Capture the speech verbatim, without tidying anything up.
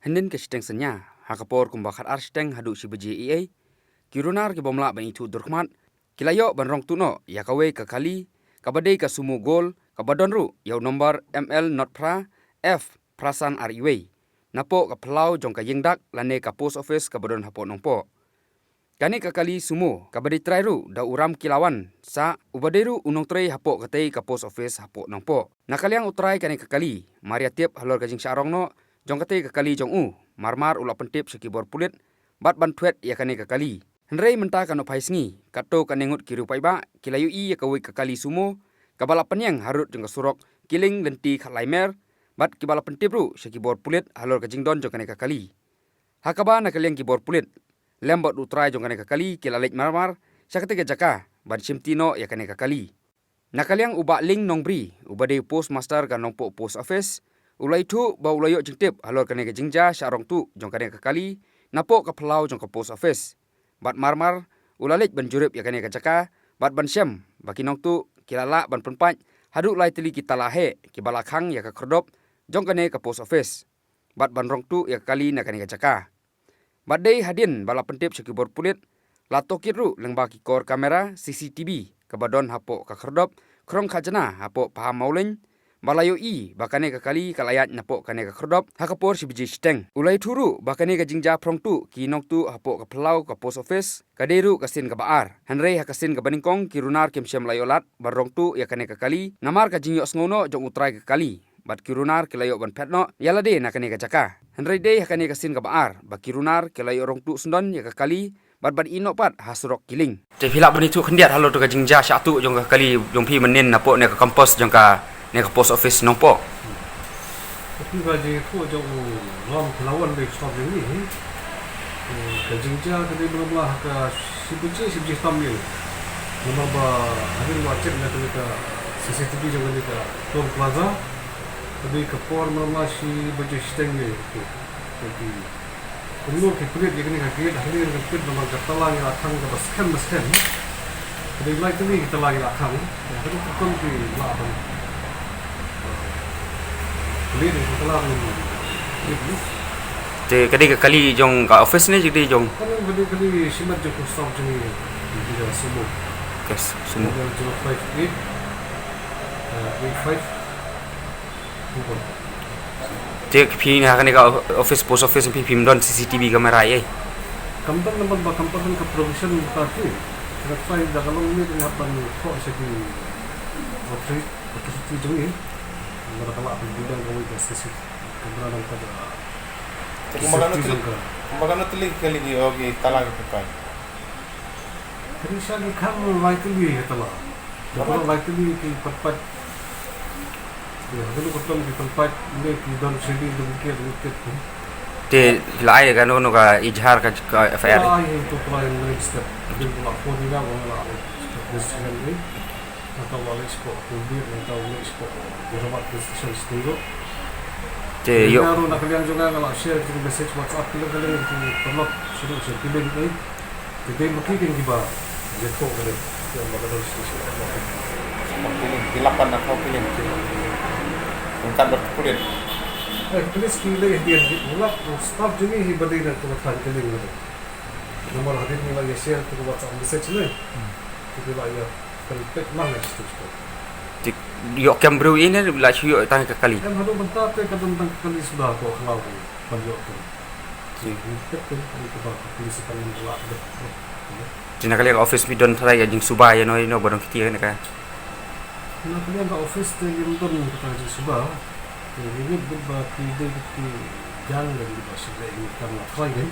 Hynnin ka shiteng synñia, ha ka por kumba khatar shiteng haduh shi baje eiei, ki runar ki bym lah ban ithuh durkhmat ki la ïoh ban rong tuh noh ïa kawei ka kali kaba dei ka Sumo Gold kaba don ruh ïa u nombar M L not phra F phrasan ar iwei, napoh ka phyllaw jong ka ïingdak lane ka post office kaba don hapoh Nongpoh. Kane ka kali Sumo kaba dei trai ruh da u Ram Kilawan Sah, uba dei ruh u nongtrei hapoh katei ka post office hapoh Nongpoh. Na ka liang u trai kane ka kali mar ïa tip halor ka jingshah rong noh jong katei ka kali jong u, marmar u la pyntip sha ki bor pulit bad ban thwet ïa kane ka kali. Hynrei mynta ka nongphai sngi, katto katne ngut ki riewpaidbah ki la ïohi ïa kawei ka kali Sumo kaba la pynïeng harud jong ka surok Kiling Lynti Khatlai Mer, bad kiba la pyntip ruh sha ki bor pulit halor ka jingdon jong kane ka kali. Ha kaba na ka liang ki bor pulit lem bad u trai jong kane ka kali ki la leit marmar sha katei ka jaka ban shimti noh ïa kane ka kali. Na ka liang u Bah Ling Nongbri, uba dei u postmaster ka Nongpoh Post Office, u la ïathuh ba u la ïoh jingtip halor kane ka jingjia shah rong tuh jong kane ka kali napoh ka phyllaw jong ka post office. Bad marmar u la leit ban jurip ïa kane ka jaka bad ban shem ba ki nongtuh ki la lah ban pynpait haduh lai tylli ki tala heh kiba la khang ïa ka khyrdop jong kane ka post office bad ban rong tuh ïa ka kali na kane ka jaka. Bad dei hadien ba la pyntip sha ki bor pulit, la tohkit ruh lyngba ki kor kamera C C T V kaba don hapoh ka khyrdop khrong khajna hapoh Paham Mawleng, ba la ïohi ba kane ka kali ka la ïaid napoh kane ka khyrdop ha ka por shi baje shiteng. U la ïathuh ruh ba kane ka jingjia phrong tuh ki nongtuh hapoh ka phyllaw ka post office ka dei ruh ka sien kaba ar. Hynrei ha ka sien kaba nyngkong ki runar kim shym la ïoh lad ban rong tuh ïa kane ka kali namar ka jingïohsngew noh jong u trai ka kali. Bad ki runar ki la ïoh ban phet noh ïa lade na kane ka jaka. Hynrei dei ha kane ka sien kaba ar ba ki runar ki la ïoh rong tuh syndon ïa ka kali bad ban ïeh noh pat ha surok Kiling. Te phi lah ban ïathuh khyndiat halor ka jingjia shah tuh jong ka kali jong phi mynnin napoh ne ka campus jong kane ka post office Nongpoh? Ka phi ka jingïathuh jong u Ram Kilawan Bey Stop jong ngi hi. Ka jingjia ka dei ba la ha ka shi baje, shi baje tam ïa. Namar ba hadien ba check na kane ka C C T V jong kane ka Toll Plaza. Ka dei ka por ba la shi baje shiteng ïa. Ka dei kumno ki pulit ïa kane ka gate, hadien ka gate namar ka tala ngi la khang kaba skhem ba skhem. Ka dei lai tylli ki tala ngi la khang. Ïa, ka dei ka kum ki la ban. Pulit ïa ka tala ngi. Te ka dei ka kali jong ka office ne ka dei jong? Ka dei ka kali shimet jong ka staff jong ngi. Ka Sumo. Ka Sumo. Zero five eight, uh, eight five. Te phi na kane ka office, post office phi phim don C C T V camera ïa? Kam don namar ba kam pat don ka provision ka phi. Ka trai da ka long ne ka hap ban ko C C T V. Authority, authority jong ngi. Namar ka la phi bidang ka wei ka C C T V camera nang ka da. Te kumba kano tylli, kumba kano tylli kali ki, oh, ki tala ki pynpait? Kali sha ki khang lai tylli ki tala. Ka ba lai tylli ki pynpait. Ïa, ka lu ka tong ki pynpait ne ki don shading don ki don tip. Te la ai ka no no ka ijhar ka, ka F I R. La ai to pynlait step. Din la phone ïa nga ba nga la ai step decision ni. Nga tau la leit shapoh Kulbir, nga tau leit shapoh Hyderabad Police Station station ruh. Te ïoh. Nga ruh na ka liang jong nga nga la share ki message WhatsApp ki la ka liang ki paralok sha ruh sha Kiling ni. Te dei ma ki kin kiba ïathuh ka dei. Ki ong ba ka dei station. Shapoh Kiling, ki lapan na shapoh Kiling. Kum kan ba pulit. Eh, police ki leit hadien, ki lap staff jong ngi hi ba dei na ka thaiñ Kiling ni. Namar hadien ngi la ïa share ki WhatsApp message ni. Ki la ïa Kan peit ma nga shu shu. Tik ïoh kem briew ine la shu ïoh tang ka kali. Em haduh mynta te ka don tang ka kali suda ko khlaw ban ïoh tu. Tik. Peit peit ka kali suda la de. Tik na ka liang office mi don trai ka jingsuba ïa no ïa no ba don kiti ïa ka. Na ka liang ka office te ïa don ka jingsuba. Te ïa ni ba ki dei ki jang ïa ni ba shi dei ni kan la trai ni.